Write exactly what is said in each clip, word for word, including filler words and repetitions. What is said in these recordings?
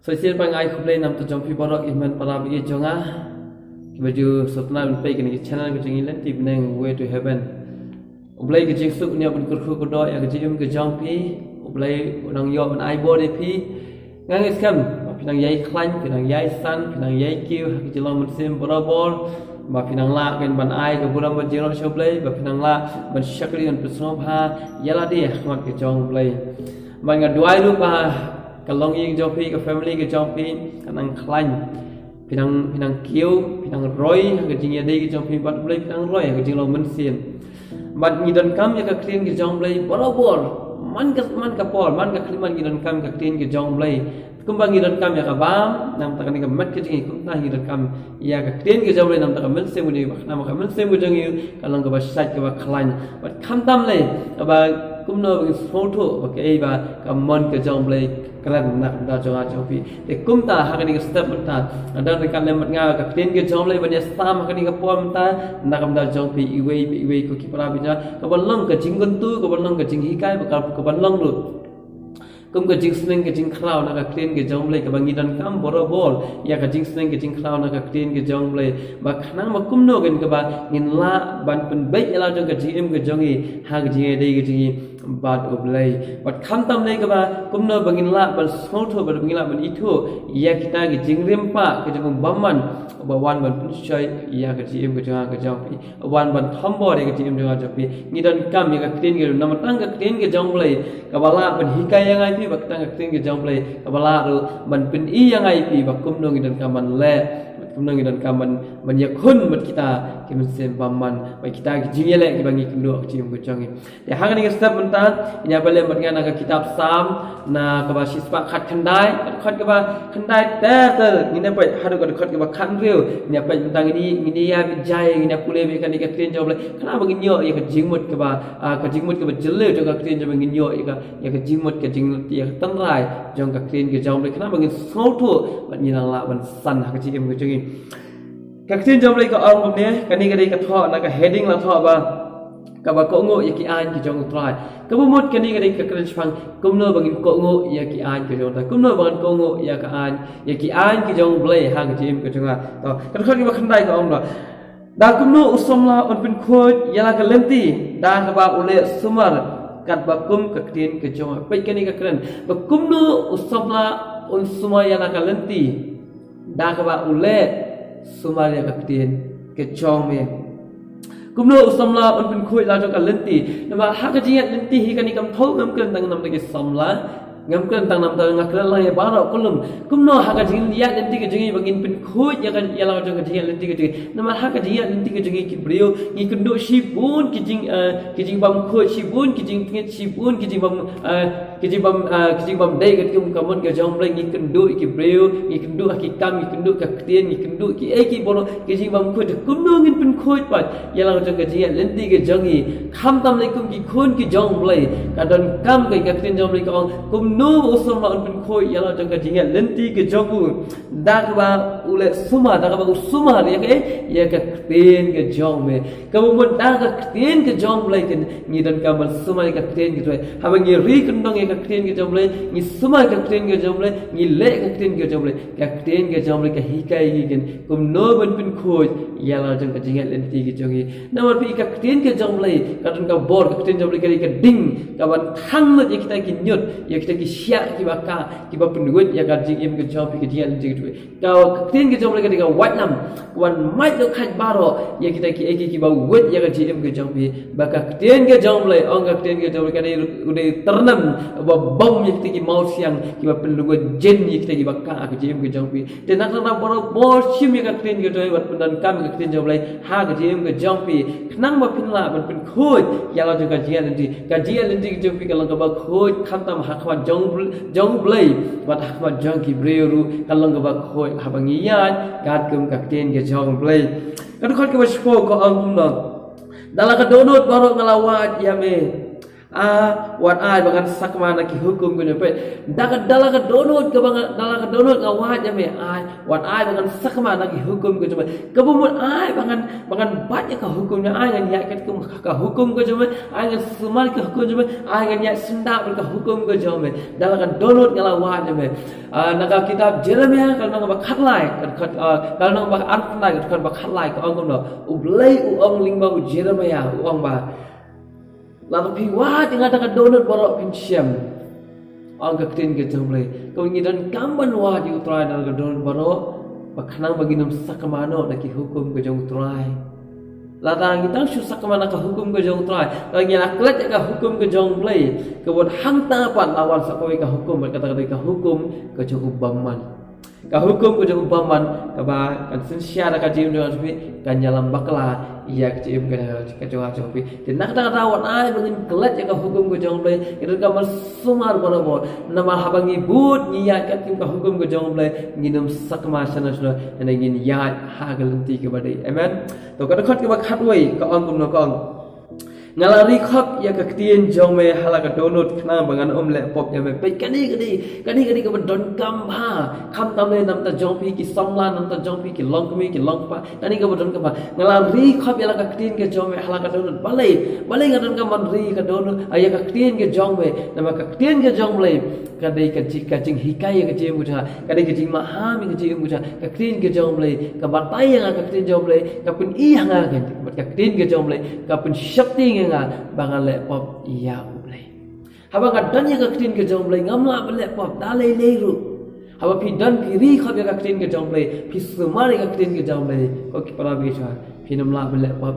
Sa shisien pat nga ai khublei na ka bynta jong phi baroh ki hynmen para bangeit jong nga kiba ju sngewtynnat ban peit ïa kane ka channel ka jong ngi Lynti Bneng Way to Heaven. U Blei ka jingsuk un ïa ban kyrkhu kyrdoh ïa ka jingim ka jong phi. U Blei u nang ïoh ban ai bor ïa phi. Nga ngeit skhem ba phi nang ïai khlaiñ, phi nang ïai san, phi nang ïai kiew ha ka jinglong mynsiem barabor, ba phi nang lah ban ai ka burom bad jingïarap sha U Blei, ba phi nang lah ban shakri ban pynsngewbha ïa lade ha khmat ka jong U Blei. Bad nga duwai ruh ba ka longïing jong phi, ka family ka jong phi kan nang khlaiñ. Phi nang, phi nang kiew, phi nang roi ha ka jingïadei ka jong phi bad U Blei, phi nang roi ha ka jinglong mynsiem. Bad ngi donkam ïa ka ktien ka jong U Blei barabor. Man ka, man ka por, man ka khyllipmat ngi donkam ka ktien ka jong U Blei. Kumba ngi donkam ïa ka bam na ka bynta kane ka met ka jong ngi, kumta ngi donkam ïa ka ktien ka jong U Blei na ka bynta ka mynsiem ka jong ngi, ba khnang ba ka mynsiem ka jong ngi ka long kaba shait, kaba khlaiñ. Bad khamtam lei kaba kumno ba ngin sngewthuh ba kaei ba ka mon ka jong U Blei ka kren na ka bynta jong nga jong phi. Te kumta ha kane ka step mynta, nga don ryngkat lem bad nga ka ktien ka jong U Blei ban ïa sam ha kane ka por mynta na ka bynta jong phi iwei pa iwei ko ki para bangeit jong nga, kaba long ka jingkyntu, kaba long ka jinghikai, ba ka, kaba long ruh kum ka jingsneng ka jingkhraw na ka ktien ka jong U Blei, kaba ngi donkam barabor ïa ka jingsneng ka jingkhraw na ka ktien ka jong U Blei, ba khnang ba kumno kan kaba ngin lah ban pynbeit ïa la jong ka jingim ka jong ngi ha ka jingïadei ka jong ngi bad U Blei. Bad khamtam lei kaba kumno ba ngin lah ban sngewthuh, ba ngin lah ban ithuh ïa kita ki jingrim pah ka jong u bymman uba wan ban pynshoi ïa ka jingim ka jong nga ka jong phi, uba wan ban thombor ïa ka jingim jong nga jong phi. Ngi donkam ïa ka ktien ka jong, namar tang ka ktien ka jong U Blei kaba lah ban hikai ïa nga ïa phi, bad tang ka ktien ka jong U Blei kaba lah ruh ban pyni ïa nga ïa phi ba kumno ngi donkam ban leh, bad kumno ngi donkam ban, ban ïakhun bad kita ki mynsiem bymman, bad kita ki jingïaleh kiba ngi kynduh ha ka jingim ka jong ngi. Te ha kane ka step mynta ngin ïa peit lem bad nga na ka kitab Salm, na kaba shispah khatkhyndai, dkhot kaba khyndai ter ter, ngin ïa peit haduh ka dkhot kaba khathynriew. Ngin ïa peit mynta, ngin ïa, ngin ïa bijai, ngin ïa pule beit kane ka ktien jong U Blei, khnang ba ngin ïoh ïa ka jingmut kaba, ah, ka jingmut kaba jylliew jong ka ktien jong U Blei, ngin ïoh ïa ka, ïa ka jingmut, ka jing, ïa ka tynrai jong ka ktien ka jong U Blei, khnang ba ngin sngewthuh bad ngin nang lah ban san ha ka jingim ka jong ngi. Ka ktien jong U Blei ka ong kumne, kane ka dei ka thoh, na ka heading la thoh ba, kaba kohnguh ïa ki aiñ ki jong U Trai. Kaba mut kane ka dei ka kren shaphang kumno ba ngin kohnguh ïa ki aiñ ki jong U Trai, kumno ba ngin kohnguh ïa ka aiñ, ïa ki aiñ ki jong U Blei ha ka jingim ka jong nga. To, ka dkhot kaba khyndai ka ong ba, da kumno u samla un pynkhuid ïa la ka lynti da kaba u leh sumar katba kum ka ktien ka jong nga. Peit kane ka kren ba kumno u samla un sumar ïa la ka lynti da kaba u leh sumar ïa ka ktien ka jong me. Kumno u samla un pynkhuid la jong ka lynti. Namar ha ka jingïaid lynti hi kane kam thoh, ngam kren tang namar ki samla, ngam kren tang namar nga kren lang ïa baroh kulum. Kumno ha ka jingïaid lynti ka jong ngi ba ngin pynkhuid ïa ka, ïa la jong ka jingïaid lynti ka jong ngi. Namar ha ka jingïaid lynti ka jong ngi ki briew ngi kynduh shibun ki jing, eh, ki jingbymkhuid, shibun ki jingtngit, shibun ki jingbym, eh, ki jingbym, ah, ki jingbym dei katkum ka mon ka jong U Blei. Ngi kynduh ïa ki briew, ngi kynduh ha ki kam, ngi kynduh ka ktien, ngi kynduh kiei kiei baroh ki jingbymkhuid. Kumno ngin pynkhuid pat ïa la jong ka jingïaid lynti ka jong ngi? Khamtam lei kum ki khun ki jong U Blei, ka donkam ka, ka ktien jong U Blei ka ong kumno u samla un pynkhuid ïa la jong ka jingïaid lynti ka jong u da kaba u leh sumar, da kaba u sumar ïa ka, ïa ka ktien ka jong me. Kaba mut da ka ktien ka jong U Blei kan ngi donkam ban sumar ïa ka ktien ka jong U Blei. Haba ngi ri kyndong ïa ka ktien ka jong U Blei, ngi sumar ïa ka ktien ka jong U Blei, ngi leh ïa ka ktien ka jong U Blei, ka ktien ka jong U Blei ka hikai ïa ngi kan kumno ban pynkhuid ïa la jong ka jingïaid lynti ka jong ngi. Namar phi, ka ktien ka jong U Blei ka don ka bor, ka ktien jong U Blei ka dei ka ding kaban thang lut ïa kita ki ñiut, ïa kita ki shiah kiba kah, kiba pynwit ïa ka jingim ka jong phi, ka jingïaid lynti ka jong phi. Ka, ka ktien ka jong U Blei ka dei ka waitlam kaban mait lut khait baroh ïa kita kiei kiei kiba wit ïa ka jingim ka jong phi. Ba ka ktien ka jong U Blei, ong ka ktien ka jong U Blei ka dei, u dei u tyrnem uba bom ïa kita ki mawsiang kiba pynlyngngoh jin ïa kita kiba kah ha ka jingim ka jong phi. Te nangta baroh bor shim ïa ka ktien ka jong U Blei, bad pyndonkam ïa ka ktien jong U Blei ha ka jingim ka jong phi, khnang ba phin lah ban pynkhuid ïa la jong ka jingïaid lynti. Ka jingïaid lynti ka jong phi ka long kaba khuid khamtam ha khmat jong, jong U Blei bad ha khmat jong ki briew ruh ka long kaba khuid haba ngi ïaid katkum ka ktien ka jong U Blei. Ka dkhot kaba shiphew ka ong kumno: Da la ka dohnud baroh nga la wad ïa me, A, wat ai ba ngan sakma na ki hukum ka jong me. Da ka, da la ka dohnud kaba nga, da la ka dohnud nga wad ïa me, ai, wat ai ba ngan sakma na ki hukum ka jong me. Kaba mut ai ba ngan, ba ngan bat ïa ka hukum jong me, ai ngan ïaid katkum ka hukum ka jong me, ai ngan sumar ka hukum jong me, ai ngan ïaid syndah bad ka hukum ka jong me. Da la ka dohnud nga la wad ïa me. A, na ka kitab Jeremiah ka lynnong ba khatlai, ka dkhot, a, ka lynnong ba arphew khatlai, ka dkhot ba khatlai ka ong kumno. U Blei u ong lyngba u Jeremiah, u ong ba, lada phi wad ïa nga da ka dohnud baroh phin shem, ong ka ktien ka jong u Blei. Kaba ngi donkam ban wad ïa u Trai da ka dohnud baroh, ba khnang ba ngin ym sakma noh na ki hukum ka jong u Trai. Lada ngi tang shu sakma na ka hukum ka jong u Trai, lada ngi la klet ïa ka hukum ka jong u Blei, ka bud hangta pat la wan sa kawei ka hukum, bad kata ka dei ka hukum ka jong u bymman. Ka hukum ka jong u bymman, kaba kan synshar da ka jingim jong nga jong phi, kan ïalam bakla ïa ka jingim ka jong nga jong phi. Te na kata ka daw wat ai ba ngin klet ïa ka hukum ka jong u Blei, ngin donkam ban sumar barabor. Namar haba ngi bud ngi ïaid katkum ka hukum ka jong u Blei, ngin ym sakma shano shano, hynrei ngin ïaid ha ka lynti kaba dei. Amen. To ka dkhot kaba khatwei ka ong kumno, ka ong, nga la ri khop ïa ka ktien jong me ha la ka dohnud khnang ba ngan ym leh pop ïa me. Peit kane, kane, kane, kane kaba donkam bha. Khamtam lei na bynta jong phi ki samla, na bynta jong phi ki longkmie, ki longkpa. Kane kaba donkam bha. Nga la ri khop ïa la ka ktien ka jong me ha la ka dohnud. Balei, balei nga donkam ban ri ka dohnud, a, ïa ka ktien ka jong me. Namar ka ktien ka jong u Blei ka dei ka ji-, ka jinghikai ïa ka jingim ka jong nga. Ka dei ka jingmaham ïa ka jingim ka jong nga. Ka ktien ka jong u Blei ka batai ïa nga, ka ktien jong u Blei ka pyni ha nga, ka, ka ktien ka jong u Blei ka pynsheptieng ïa nga ba ngan leh pop ïa u Blei. Haba nga don ïa ka ktien ka jong u Blei, ngam lah ban leh pop da lei lei ruh. Haba phi don, phi ri khop ïa ka ktien ka jong u Blei, phi sumar ïa ka ktien ka jong u Blei, ko ki para bangeit, phin ym lah ban leh pop.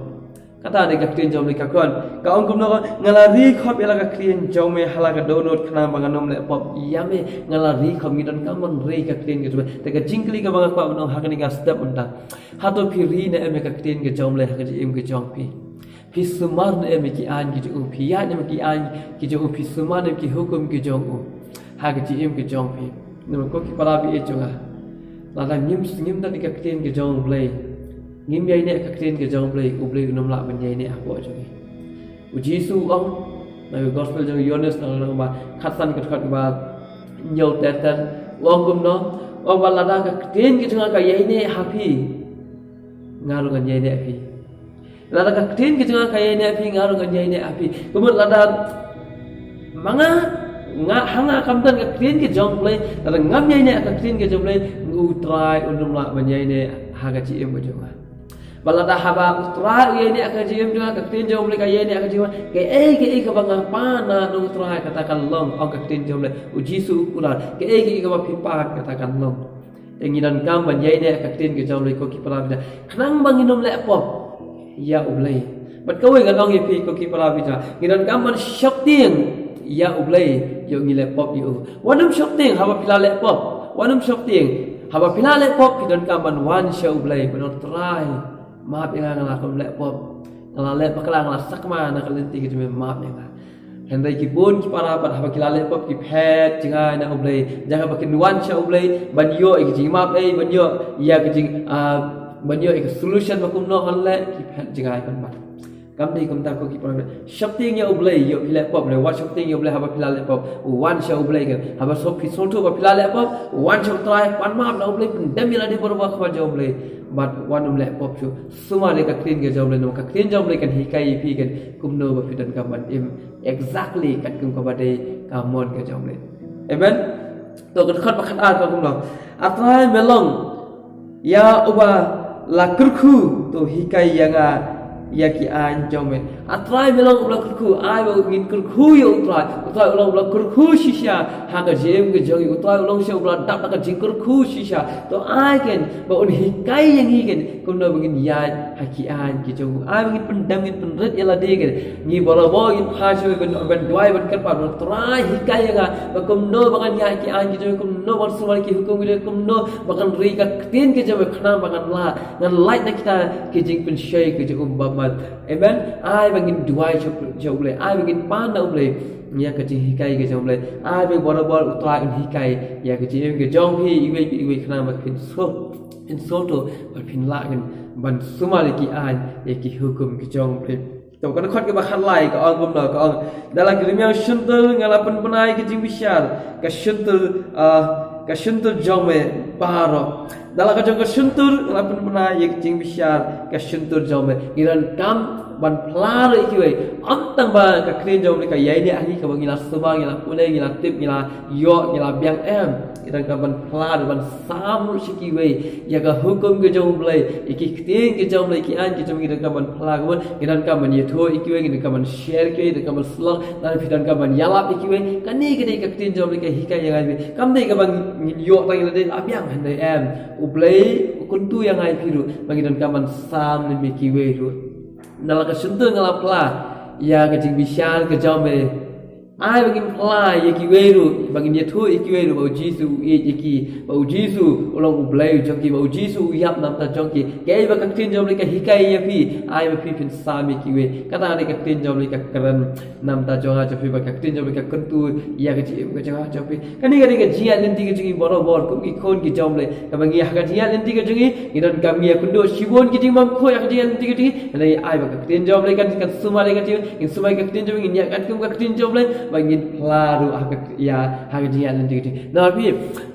Kata dei ka ktien jong u Blei ka khot. Ka ong kumno, nga la ri khop ïa la ka ktien jong me ha la ka dohnud khnang ba ngan ym leh pop ïa me. Nga la ri khop, ngi donkam ban ri ka ktien ka jong u Blei. Te ka jingkylli kaba nga kwah ban ong ha kane ka step mynta, hato phi ri ne em ïa ka ktien ka jong u Blei ha ka jingim ka jong phi? Phi sumar ne em ïa ki aiñ ki jong u? Phi ïaid ne em ïa ki aiñ ki jong u? Phi sumar ne em ïa ki hukum ki jong u ha ka jingim ka jong phi? Namar ko ki para bangeit jong nga, lada ngim, ngim don ïa ka ktien ka jong u Blei, ngim ïaineh ka ktien ka jong u Blei, u Blei un ym lah ban ïaineh hapoh jong ngi. U Jisu u ong na ka gospel jong u Ïoannis, na ka lynnong ba khatsan, ka dkhot ba hynñiew ter ter, u ong kumno, u ong ba lada ka ktien ka jong nga ka ïaineh ha phi, nga ruh ngan ïaineh ha phi. Lada ka ktien ka jong nga ka ïaineh ha phi, nga ruh ngan ïaineh ha phi. Ka mut lada ma nga, nga, ha nga kam don ka ktien ka jong u Blei, lada ngam ïaineh ha ka ktien ka jong u Blei, u Trai un ym lah ban ïaineh ha ka jingim ka jong nga. Bad lada haba u Trai u ïaineh ha ka jingim jong nga, ka ktien jong u Blei ka ïaineh ha ka jingim jong nga, kaei kaei kaba nga pan na u Trai, kata kan long, ong ka ktien jong u Blei. U Jisu u kular, kaei kaei kaba phi pan, kata kan long. Te ngi donkam ban ïaineh ha ka ktien ka jong u Blei, ko ki para bangeit, khnang ba ngin ym leh pop ïa u Blei. Bad kawei ngan ong ïa phi, ko ki para bangeit, ngi donkam ban sheptieng ïa u Blei ïoh ngi leh pop ïa u. Wat nym sheptieng haba phi la leh pop. Wat nym sheptieng haba phi la leh pop, phi donkam ban wan sha u Blei, ban ong, Trai, map ïa nga, nga la kum leh pop, nga la leh bakla, nga la sakma na ka lynti ka jong me, map ïa nga. Hynrei ki bun ki para pat haba ki la leh pop ki phet jngai na u Blei. Jaka ba kin wan sha u Blei ban ïoh ïa ka jingmap, eh, ban ïoh ïa ka jing, ah, ban ïoh ïa ka solution ba kumno ban leh, ki phet jngai pat. Kam dei kumta, ko ki para bangeit. Sheptieng ïa u Blei ïoh phi leh pop, leh, wat sheptieng ïa u Blei haba phi la leh pop. Wan sha u Blei kan. Haba sop phi sngewthuh ba phi la leh pop, wan sha u Trai, pan map na u Blei, pyndem ïa lade barabor ha khmat jong u Blei. Bad wat nym leh pop shuh. Sumar ïa ka ktien ka jong u Blei, namar ka ktien jong u Blei kan hikai ïa phi kan kumno ba phi donkam ban im. Exactly katkum kaba dei ka mon ka jong u Blei. Amen. To ka dkhot ba khatar ka kumno. A Trai, me long ïa uba la kyrkhu, to hikai ïa nga ïa ki aiñ jong me. A Trai, me long uba la kyrkhu, ai ba ngin kyrkhu ïa u Trai. U Trai u long uba la kyrkhu shisha ha ka jingim ka jong ngi. U Trai u long shisha uba la dap da ka jingkyrkhu shisha. To ai kan ba un hikai ïa ngi kan kumno ba ngin ïaid ha ki aiñ ki jong u. Ai ba ngin pyndem, ngin pynrit ïa lade kan. Ngi barabor ngin phai sha u ban, ban duwai, ban kyrpad, ban, Trai, hikai ïa nga ba kumno ba ngan ïaid ha ki aiñ ki jong me, kumno ban sumar ki hukum ki jong me, kumno ba ngan ri ka ktien ka jong me, khnang ba ngan lah, ngan lait na kita ki jingpynshoi ki jong u bymman. Amen. Ai ba ngin duwai sha u Blei, ai ba ngin pan na u Blei ïa ka jinghikai ka jong u Blei. Ai ba barabor u Trai un hikai ïa ka jingim ka jong phi iwei pa iwei, khnang ba phin sngewthuh, phin sngewthuh bad phin lah kan ban sumar ïa ki aiñ, ïa ki hukum ki jong u Blei. To ka dkhot kaba khatlai ka ong kumno, ka ong, da la ka rmiang shyntur nga la pynbna ïa ka jingbishar ka shyntur, ah, ka shyntur jong me baroh. Da la ka jong ka shyntur nga la pynbna ïa ka jingbishar ka shyntur jong me. Ngi donkam ban phla ruh ïa kiwei. Ym tang ba ka ktien jong me ka ïai ne ahi kaba ngi la sumar, ngi la pule, ngi la tip, ngi la ïoh, ngi la biang, em. Ngi donkam ban phla ruh, ban sam ruh sha kiwei ïa ka hukum ka jong U Blei, ïa ki ktien ka jong U Blei, ki aiñ ka jong U Blei, ngi donkam ban phla kumno, ngi donkam ban ïathuh ïa kiwei, ngi donkam ban share ïa kiwei, ngi donkam ban slok, nangta phi donkam ban ïalap ïa kiwei. Kane ka dei ka ktien jong U Blei ka hikai ïa ngi. Kam dei kaba ngin ïoh tang ïa lade la biang, hynrei em. U Blei u kyntu ïa ngi, ïa phi ruh, ba ngi donkam ban sam lem ïa kiwei ruh. Da la ka shyntur nga la phla ïa ka jingbishar ka jong me. Ai ba ngin phla ïa kiwei ruh, ba ngin ïathuh ïa kiwei ruh ba U Jisu u ïeit ïa ki, ba U Jisu u long U Blei u jong ki, ba U Jisu u ïap na ka bynta jong ki. Kaei ba ka ktien jong U Blei ka hikai ïa phi, ai ba phi phin sam ïa kiwei. Kata ka dei ka ktien jong U Blei ka kren na ka bynta jong nga jong phi, ba ka ktien jong U Blei ka kyntu ïa ka jingim ka jong nga jong phi. Kane ka dei ka jingïaid lynti ka jong ngi baroh kum ki khun ki jong U Blei. Kaba ngi ha ka jingïaid lynti ka jong ngi, ngi donkam ngi ïakynduh shibun ki jingbymkhuid ha ka jingïaid lynti ka jong ngi. Hynrei ai ba ka ktien jong U Blei kan, kan sumar ïa ka jingim, ngin sumar ïa ka ktien jong U Blei, ngin ïaid katkum ka ktien jong U Blei, ba ngin phla ruh ha ka, ïa, ha ka jingïaid lynti ka jong ngi. Na phi,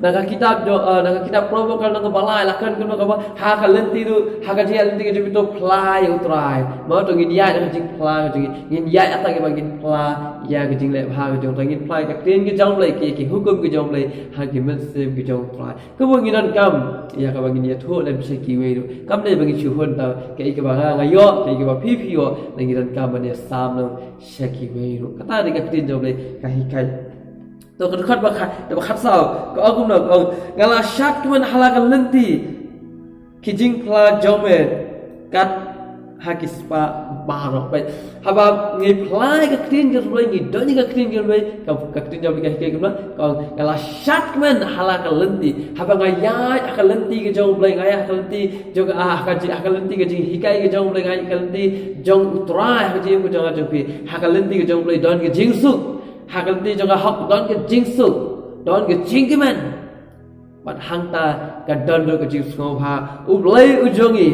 na ka kitab jong, eh, na ka kitab Proverb ka lynnong kaba lai la kren kumno, kaba ha ka lynti ruh, ha ka jingïaid lynti ka jong phi to phla ïa U Trai. Mo, to ngin ïaid ha ka jingphla ka jong ngi, ngin ïaid ha kaba ngin phla ïa ka jingleh bha ka jong U Trai, ngin phla ïa ka ktien ka jong U Blei, ki, ki hukum ka jong U Blei ha ki mynsiem ka jong U Trai. Kaba ngi donkam ïa kaba ngin ïathuh lem sha kiwei ruh. Kam dei ba ngin shu hun tang kaei kaba nga nga ïoh, kaei kaba phi phi ïoh, ngi donkam ban ïa sam lem sha kiwei ruh. Kata dei ka ktien jong U Blei ka hikai. To ka dkhot ba khat, ba khatsaw, ka ong kumno, ka ong, nga la shad kmen ha la ka lynti ki jingphla jong me kat ha ki spah baroh. Peit, haba ngi phla ïa ka ktien jong U Blei, ngi don ïa ka ktien jong U Blei, ka, ka ktien jong U Blei ka hikai kumno, ka ong, nga la shad kmen ha la ka lynti. Haba nga ïaid ha ka lynti ka jong U Blei, nga ïaid ha ka lynti jong, ah, ha ka ji-, ha ka lynti ka jinghikai ka jong U Blei, nga ïaid ha ka lynti jong U Trai, ha ka jingim ka jong nga jong phi. Ha ka lynti ka jong U Blei don ka jingsuk. Ha ka lynti jong ka hok don ka jingsuk, don ka jingkmen. Bad hangta ka don ruh ka jingsngewbha. U Blei u jong ngi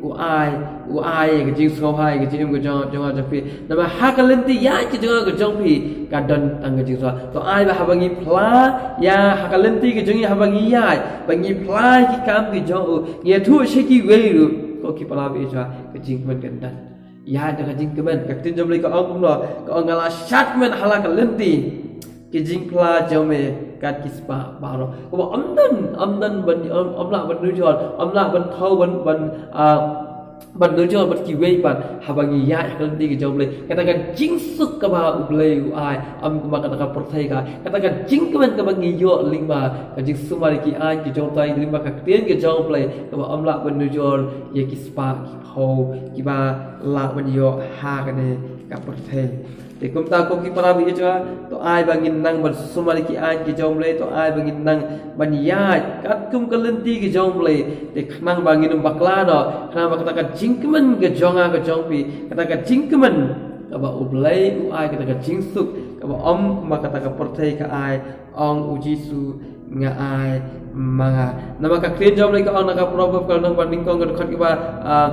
u ai, u ai ka jingsngewbha ïa ka jingim ka jong, jong nga jong phi. Namar ha ka lynti ïaid ka jong nga ka jong phi ka don tang ka jingsngewbha. To ai ba haba ngi phla ïa ha ka lynti ka jong ngi, haba ngi ïaid, ba ngi phla ïa ki kam ki jong u, ngi ïathuh sha kiwei ruh, ko ki para bangeit, ka jingkmen kan don. Ïa, da ka jingkmen, ka ktien jong U Blei ka ong kumno, ka ong, nga la shad kmen ha la ka lynti ki jingphla jong me kat ki spah baroh. Kaba ym don, ym don ban, ym, ym lah ban nujor, ym lah ban thaw ban, ban, ah, ban nujor bad kiwei pat, haba ngi ïaid ha ka lynti ka jong U Blei. Kata ka jingsuk kaba U Blei u ai, ym kumba kata ka pyrthei ka. Kata ka jingkmen kaba ngi ïoh lyngba ka jingsumar ïa ki aiñ ki jong U Trai, lyngba ka ktien ka jong U Blei, kaba ym lah ban nujor ïa ki spah ki phew kiba lah ban ïoh ha kane ka pyrthei. Te kumta ko ki para bangeit jong nga, to ai ba ngin nang ban sumar ïa ki aiñ ki jong U Blei, to ai ba ngin nang ban ïaid katkum ka lynti ka jong U Blei. Te khnang ba ngin ym bakla noh, khnang ba kata ka jingkmen ka jong nga ka jong phi, kata ka jingkmen kaba U Blei u ai, kata ka jingsuk kaba ym kumba kata ka pyrthei ka ai, ong U Jisu, nga ai ma nga. Namar ka ktien jong U Blei ka ong na ka Proverb ka lynnong ba nyngkong ka dkhot kaba, ah,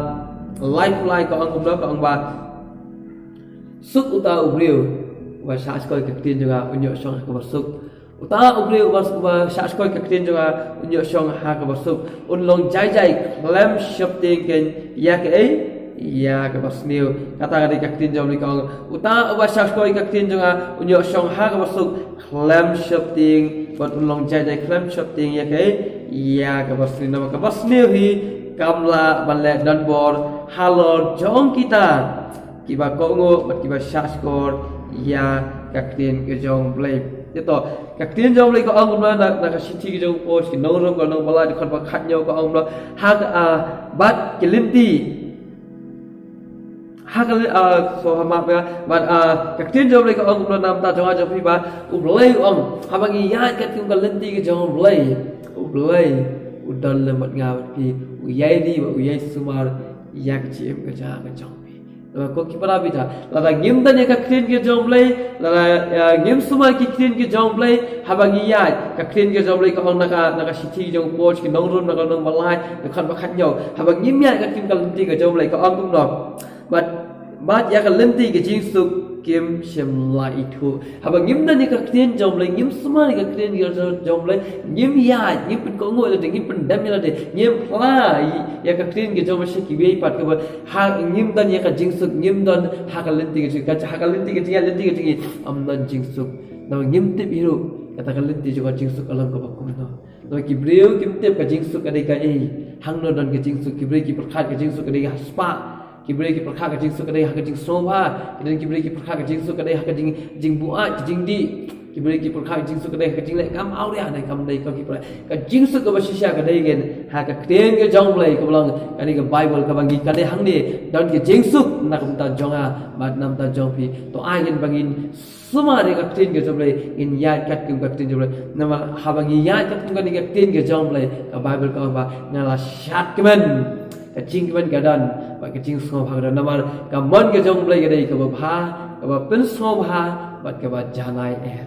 laiphew lai ka ong kumno, ka ong ba, suk uta u briew uba shah shkor ïa ka ktien jong nga, un ïoh shong ha kaba suk. Uta u briew uba, uba shah shkor ïa ka ktien jong nga, un ïoh shong ha kaba suk. Un long jai jai khlem sheptieng keiñ ïa kaei, ïa kaba sniew. Kata ka dei ka ktien jong U Blei ka ong. Uta uba shah shkor ïa ka ktien jong nga, un ïoh shong ha kaba suk khlem sheptieng, bad un long jai jai khlem sheptieng ïa kaei, ïa kaba sniew. Namar kaba sniew hi kam lah ban leh donbor halor jong kita kiba kohnguh bad kiba shah shkor ïa ka ktien ka jong U Blei. Te to, ka ktien jong U Blei ka ong kumno na, na ka shithi ka jong u Paul sha ki nong Rom ka lynnong ba lai dkhot ba khathynñiew ka ong kumno, ha ka, ah, bad ki lynti Ha ka, ah, so ha map nga, bad, ah, ka ktien jong U Blei ka ong kumno na ka bynta jong nga jong phi ba, U Blei u ong, haba ngi ïaid katkum ka lynti ka jong U Blei, U Blei u don lem bad nga bad phi, u ïai ri bad u ïai sumar ïa ka jingim ka jong nga ka jong phi. Namar ko ki para bangeit, lada ngim don ïa ka ktien ka jong U Blei, lada, ah, ngim sumar ki ktien ki jong U Blei, haba ngi ïaid, ka ktien ka jong U Blei ka ong na ka, na ka shithi jong u Paul sha ki nong Rom na ka lynnong ba lai, na ka dkhot ba khathynñiew, haba ngim ïaid katkum ka lynti ka jong U Blei ka ong kumno. Bad Bad ïa ka lynti ka jingsuk kim shym la ithuh. Haba ngim don ïa ka ktien jong U Blei, ngim sumar ïa ka ktien jong U Blei, ngim ïaid, ngim pynkohnguh ïalade, ngim pyndem ïalade, ngim phla ïa ka ktien ka jong U Blei sha kiwei pat, kaba ha ngim don ïa ka jingsuk, ngim don ha ka lynti ka jong, ka ha ka lynti ka jong, lynti ka jong, ym don jingsuk. Namar ngim tip hi ruh kata ka lynti jong ka jingsuk ka long kaba kumno. Namar ki briew kim tip ka jingsuk ka dei kaei, hangno don ka jingsuk, ki briew ki pyrkhat ka jingsuk ka dei ha spah, ki briew ki pyrkhat ka jingsuk ka dei ha ka jingsngewbha, ki don ki briew ki pyrkhat ka jingsuk ka dei ha ka jing, jingbuaid, ka jingdih, ki briew ki pyrkhat ka jingsuk ka dei ha ka jingleh kam awria ne kam dei, ko ki pyrkhat ka jingsuk kaba shisha ka dei kein ha ka ktien ka jong U Blei, kaba long kane ka Baibl kaba ngi, ka dei hangne don ka jingsuk na ka bynta jong nga bad na ka bynta jong phi. To ai ngin, ba ngin sumar ïa ka ktien ka jong U Blei, ngin ïaid katkum ka ktien jong U Blei. Namar haba ngi ïaid katkum kane ka ktien ka jong U Blei, ka Baibl ka ong ba nga la shad kmen, ka jingkmen ka don bad ka jingsngewbha ka don. Namar ka mon ka jong U Blei ka dei kaba bha, kaba pynsngewbha bad kaba janai eh.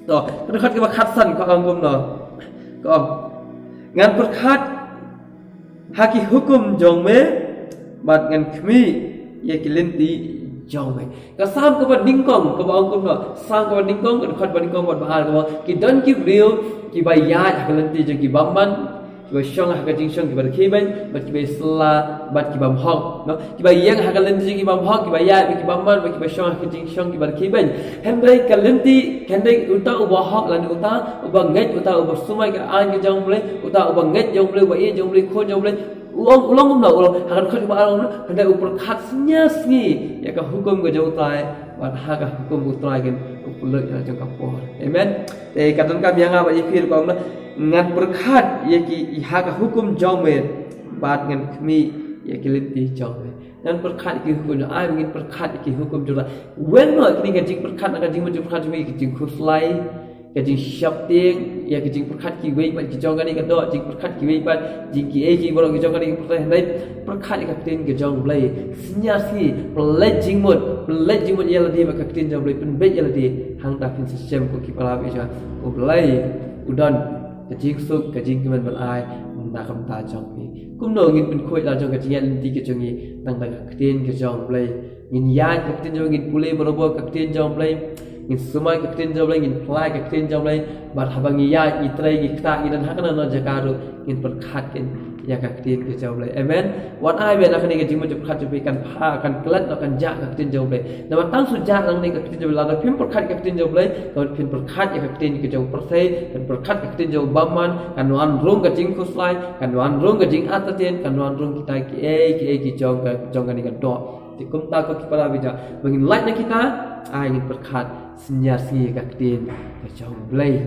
To, ka dkhot kaba khatsan ka ong kumno. Ka ong, ngan pyrkhat ha ki hukum jong me bad ngan khmih ïa ki lynti jong me. Ka Salm kaba nyngkong kaba ong kumno, Salm kaba nyngkong, ka dkhot ba nyngkong bad ba ar, kaba ong, ki don ki briew kiba ïaid ha ka lynti jong ki bymman, kiba shong ha ka jingshong kiba rkhie beiñ, bad kiba ïasylla bad ki bymhok, no? Kiba ïeng ha ka lynti jong ki bymhok, kiba ïaid bad ki bymman, bad kiba shong ha ka jingshong kiba rkhie beiñ. Hynrei ka lynti, hynrei uta uba hok lane uta uba ngeit, uta uba sumar ïa ka aiñ ka jong U Blei, uta uba ngeit ïa U Blei, uba ïeit ïa U Blei, khun jong U Blei, u ong, u long kumno, u long, ha ka dkhot kaba ar u ong, hynrei u pyrkhat synñia sngi ïa ka hukum ka jong U Trai, bad ha ka hukum U Trai kein u pynlut ïa la jong ka por. Amen. Te ka donkam ïa nga bad ïa phi ruh ka ong, ngan pyrkhat ïa ki, ha ka hukum jong me bad ngan khmih ïa ki lynti jong me. Ngan pyrkhat ïa ki hukum jong, ai ngin pyrkhat ïa ki hukum jong la. Wen mo kine ka jingpyrkhat, na ka jingmut jingpyrkhat jong me, ka jingkhuslai, ka jingsheptieng, ïa ka jingpyrkhat kiwei pat ki jong kane ka doh, jingpyrkhat kiwei pat jingkiei kiei baroh ki jong kane ka pyrthei, hynrei pyrkhat ïa ka ktien ka jong U Blei. Synñia sngi, pynleit jingmut, pynleit jingmut ïa lade bad ka ktien jong U Blei, pynbeit ïa lade. Hangta phin sa shem ko ki para bangeit, U Blei u don ka jingsuk, ka jingkmen ban ai na ka bynta jong phi. Kumno ngin pynkhuid la jong ka jingïaid lynti ka jong ngi tang da ka ktien ka jong U Blei. Ngin ïaid ka ktien jong U Blei, ngin pule barabor ka ktien jong U Blei, ngin sumar ka ktien jong U Blei, ngin phla ka ktien jong U Blei. Bad haba ngi ïaid, ngi trei, ngi ktah, ngi don ha kano kano jaka ruh, ngin pyrkhat kein ïa ka ktien ka jong U Blei. Amen. Wat ai ba na kane ka jingmut jingpyrkhat jong phi kan pha, kan klet, kan jah ka ktien jong U Blei. Namar tang shu jah nangne ka ktien jong U Blei, lada phim pyrkhat ka ktien jong U Blei, ka mut phin pyrkhat ïa ka ktien ka jong u pyrthei, phin pyrkhat ka ktien jong u bymman, kan wan rung ka jingkhuslai, kan wan rung ka jingartatien, kan wan rung kita kiei kiei ki jong ka, jong kane ka doh. Te kumta ko ki para bangeit, ba ngin lait na kita, ai ngin pyrkhat synñia sngi ka ktien ka jong U Blei.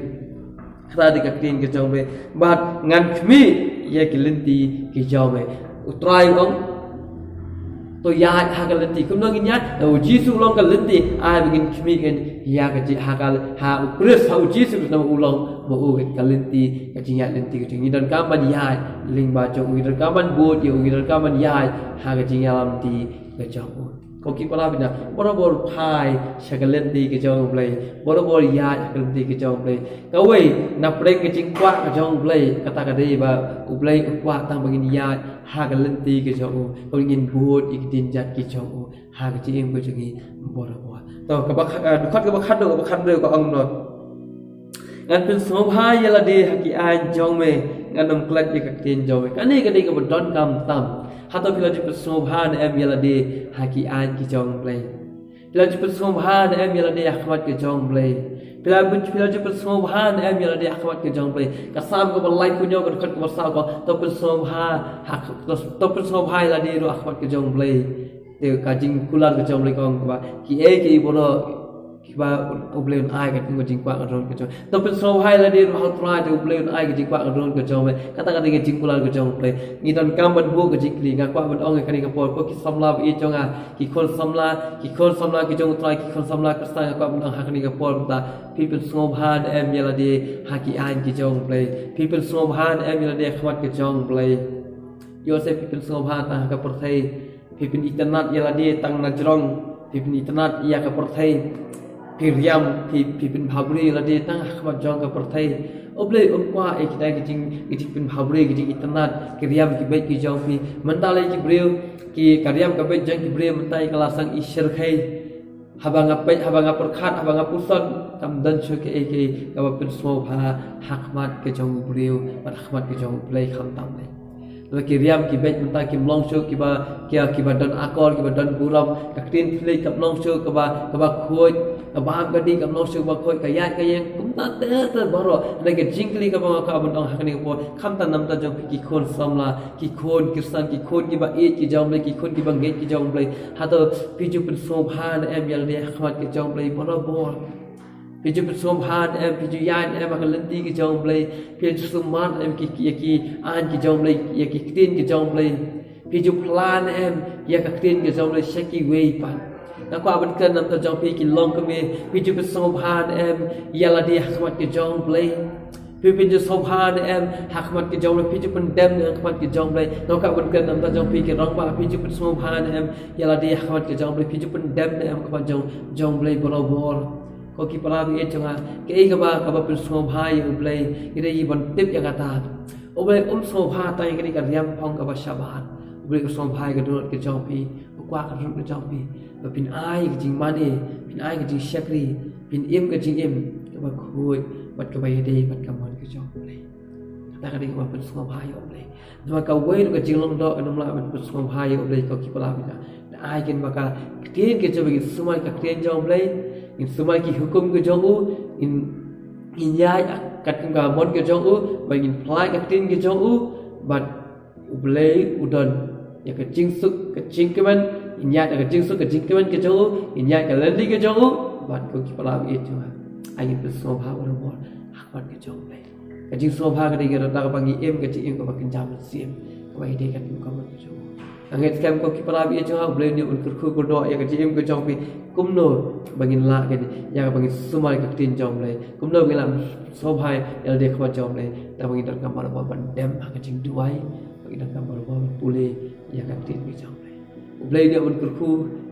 Kata dei ka ktien ka jong U Blei. Bad ngan khmih ïa ki lynti ki jong me. U Trai u ong, to ïaid ha ka lynti. Kumno ngin ïaid? Lada u Jisu u long ka lynti, ai ba ngin khmih kein ïa ka jing, ha ka, ha u Khrist, ha u Jisu Khrist, namar u long ma u ka lynti, ka jingïaid lynti ka jong ngi. Ngi donkam ban ïaid lyngba jong u, ngi donkam ban bud ïa u, ngi donkam ban ïaid ha ka jingïalam lynti ka jong u. Ko ki para bangeit, barabor phai sha ka lynti ka jong U Blei, barabor ïaid ha ka lynti ka jong U Blei. Kawei na pdeng ka jingkwah ka jong U Blei, kata ka dei ba U Blei u kwah tang ba ngin ïaid ha ka lynti ka jong u, ba ngin bud ïa ki dienjat ki jong u ha ka jingim ka jong ngi barabor. To, kaba kha-, eh, dkhot kaba khatduh, kaba khathynriew ka ong kumno. Ngan pynsngewbha ïa lade ha ki aiñ jong me, ngan ym klet ïa ka ktien jong me. Kane ka dei kaba donkam tam. Hato phi la ju pynsngewbha ne em ïa lade ha ki aiñ ki jong U Blei? Phi la ju pynsngewbha ne em ïa lade ha khmat ka jong U Blei? Phi la, phi la ju pynsngewbha ne em ïa lade ha khmat ka jong U Blei? Ka Salm kaba laiphew hynñiew, ka dkhot kaba saw ka ong, to pynsngewbha ha, to, to pynsngewbha ïa lade ruh ha khmat ka jong U Blei. Te ka jingkular ka jong U Blei ka ong ba kiei kiei baroh kiba U Blei un ai katkum ka jingkwah kyrduh ka jong. To pynsngewbha ïa lade ruh ha U Trai, te U Blei un ai ka jingkwah kyrduh ka jong me. Kata ka dei ka jingkular ka jong U Blei. Ngi donkam ban buh ka jingkylli, nga kwah ban ong ha kane ka por, ko ki samla ba ïeit jong nga, ki khun samla, ki khun samla ki jong U Trai, ki khun samla Khristan, nga kwah ban ong ha kane ka por mynta, phi pynsngewbha ne em ïa lade ha ki aiñ ki jong U Blei? Phi pynsngewbha ne em ïa lade ha khmat ka jong U Blei? Ïoh se phi pynsngewbha tang ha ka pyrthei. Phi pynitynnad ïa lade tang na jrong, phi pynitynnad ïa ka pyrthei. Phi riam, phi, phi pynbhabriew ïa lade tang ha khmat jong ka pyrthei. U Blei um kwah ïa kita ki jing, ki jingpynbha briew, ki jingitynnad, ki riam ki beit ki jong phi. Mynta lei ki briew, ki ka riam ka beit jong ki briew mynta ïa ka la sdang i shyrkhei. Haba nga peit, haba nga pyrkhat, haba nga puson, kam don shuh kaei kaei kaba pynsngewbha ha khmat ka jong u briew bad ha khmat ka jong U Blei, khamtam lei. Namar ki riam ki beit mynta kim long shuh kiba, ki, kiba don akor, kiba don burom. Ka ktien thylliej kam long shuh kaba, kaba khuid, ka bam ka dih kam long shuh kaba khuid, ka ïaid ka ïeng kumta ter ter baroh. Hynrei ka jingkylli kaba nga kwah ban ong ha kane ka por, khamtam namar jong phi ki khun samla, ki khun Khristan, ki khun kiba ïeit ki jong U Blei, ki khun kiba ngeit ki jong U Blei. Hato phi ju pynsngewbha ne em ïa lade ha khmat ka jong U Blei barabor? Phi ju pynsngewbha ne em, phi ju ïaid ne em ha ka lynti ka jong U Blei? Phi ju sumar ne em ki, ki, ïa ki aiñ ki jong U Blei, ïa ki ktien ki jong U Blei? Phi ju phla ne em ïa ka ktien ka jong U Blei sha kiwei pat? Nga kwah ban kren namar jong phi ki longkmie, phi ju pynsngewbha ne em ïa lade ha khmat ka jong U Blei? Phi, phi ju sngewbha ne em ha khmat ka jong U Blei? Phi ju pyndem ne em ha khmat ka jong U Blei? Nga kwah ban kren namar jong phi ki rangbah, phi ju pynsngewbha ne em ïa lade ha khmat ka jong U Blei? Phi ju pyndem ne em ha khmat jong, jong U Blei barabor? Ko ki para bangeit jong nga, kaei kaba, kaba pynsngewbha ïa U Blei, ngi dei ban tip ïa kata. U Blei um sngewbha tang ïa kane ka riam phong kaba shabar. U Blei u sngewbha ïa ka dohnud ka jong phi, u kwah ka dohnud ka jong phi, ba phin ai ka jingmane, phin ai ka jingshakri, phin im ka jingim kaba khuid bad kaba ïadei bad ka mon ka jong U Blei. Kata ka dei kaba pynsngewbha ïa U Blei. Namar kawei ruh ka jinglong doh kam lah ban pynsngewbha ïa U Blei, ko ki para bangeit. Ai kin ba ka ktien ka jong, ba ngin sumar ka ktien jong U Blei, ngin sumar ki hukum ka jong u, ngin, ngin ïaid katkum ka mon ka jong u, ba ngin phla ka ktien ka jong u, bad U Blei u don ïa ka jingsuk ka jingkmen, ngin ïaid ïa ka jingsuk ka jingkmen ka jong u, ngin ïaid ka lynti ka jong u, bad ko ki para bangeit jong nga, ai ngin pynsngewbha barabor ha khmat ka jong U Blei. Ka jingsngewbha ka dei ka rta kaba ngi im ka jingim kaba kynja mynsiem, kaba ïadei katkum ka mon ka jong u. Nga ngeit skhem ko ki para bangeit jong nga, U Blei un ïoh ban kyrkhu kyrdoh ïa ka jingim ka jong phi. Kumno ba ngin lah kane, ïa kaba ngin sumar ïa ka ktien jong U Blei? Kumno ba ngin lah sngewbha ïa lade ha khmat jong U Blei? Te ba ngin donkam barabor ban dem ha ka jingduwai, ba ngin donkam barabor ban pule ïa ka ktien ka jong U Blei. U Blei un ïoh ban kyrkhu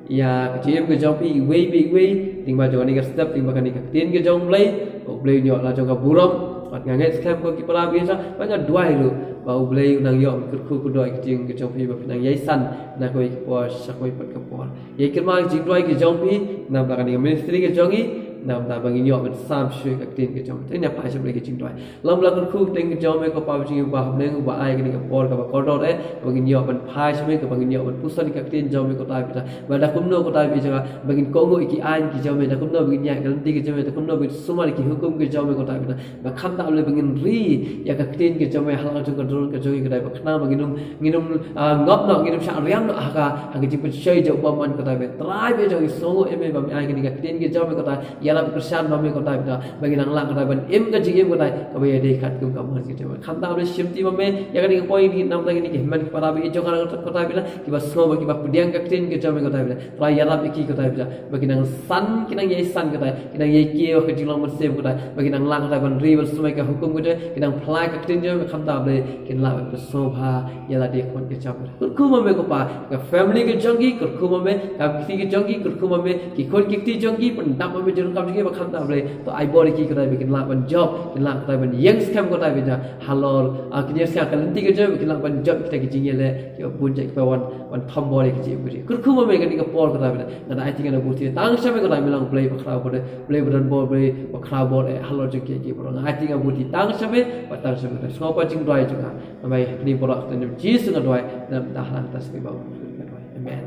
ïa ka jingim ka jong phi iwei pa iwei, lyngba jong kane ka step, lyngba kane ka ktien ka jong U Blei. U Blei un ïoh la jong ka burom. Bad nga ngeit skhem ko ki para bangeit jong nga, bad nga duwai ruh ba U Blei un nang ïoh ban kyrkhu kyrdoh ïa ka jingim ka jong phi, ba phin nang ïai san na kawei ka por sha kawei pat ka por. Ïai kyrmen ka jingduwai ka jong phi namar kane ka ministry ka jong ngi, namar ba ngin ïoh ban sam shuh ïa ka ktien ka jong phi. Te ngin ïa phai sha U Blei ka jingduwai. Long ba la kyrkhu ka ktien ka jong me ko Pa jong ngi uba ha bneng, uba ai kane ka por kaba kordor eh, ba ngin ïoh ban phai sha me, kaba ngin ïoh ban puson ïa ka ktien jong me ko Trai Pitar. Ba da kumno ko Trai Pitar jong nga, ba ngin kohnguh ïa ki aiñ ki jong me, da kumno ba ngin ïaid ka lynti ka jong me, da kumno ba ngin sumar ïa ki hukum ki jong me ko Trai Pitar. Ba khamtam lei ba ngin ri ïa ka ktien ka jong me ha la ka jong ka dohnud ka jong ngi ko Trai, ba khnang ba ngin ym, ngin ym, ah, ngop noh, ngin ym shah riam noh ha ka, ha ka jingpynshoi jong u bymman ko Trai. Trai Pitar jong ngi, sngewnguh ïa me ba me ai kane ka ktien ka jong me ko Trai. Ïarap kyrshan ma me ko Trai Pitar, ba ngin nang lah ko Trai ban im ka jingim ko Trai kaba ïadei katkum ka mon ka jong me. Khamtam lei shimti ma me ïa kane ka por, namar kine ki hynmen ki para bangeit jong nga ko Trai Pitar, kiba sngew bad kiba pdiang ka ktien ka jong me ko Trai Pitar. Trai ïarap ïa ki ko Trai Pitar, ba kin nang san, kin nang ïai san ko Trai, kin nang ïai kiew ha ka jinglong mynsiem ko Trai, ba kin nang lah ko Trai ban ri ban sumar ïa ka hukum ko Trai, kin nang phla ïa ka ktien jong me. Khamtam lei kin lah ban pynsngewbha ïa lade ha khmat ka jong me. Kyrkhu ma me ko Pa, ka family ka jong ki, kyrkhu ma me, ka kti ka jong ki, kyrkhu ma me, ki khun ki kti jong ki, pyndap ma me jingdonkam jong ki, ba khamtam lei to ai bor ïa ki ko Trai, ba kin lah ban jop, kin lah ko Trai ban ïeng skhem ko Trai Pitar halor, ah, kin ïeng skhem ha ka lynti ka jong me, ba kin lah ban jop kita ki jingïaleh kiba bun jait, kiba wan, wan thombor ïa ka jingim ko Trai. Kyrkhu ma me kane ka por ko Trai Pitar. Nga da aiti, nga da buti tang sha me ko Trai, me long Blei ba khraw bor, Blei ba don bor, Blei ba khraw bor eh halor jong kiei kiei baroh. Nga aiti, nga buti tang sha me, ba tang sha me ko Trai. Sngewbha jingduwai jong nga. Namar kine baroh ha kyrteng Jisu nga duwai, namar da ha kyrteng Jisu nga duwai. Amen.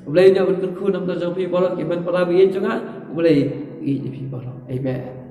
U Blei un ïoh ban kyrkhu namar jong phi baroh ki hynmen para bangeit jong nga. U Blei un ïeit ïa phi baroh. Amen.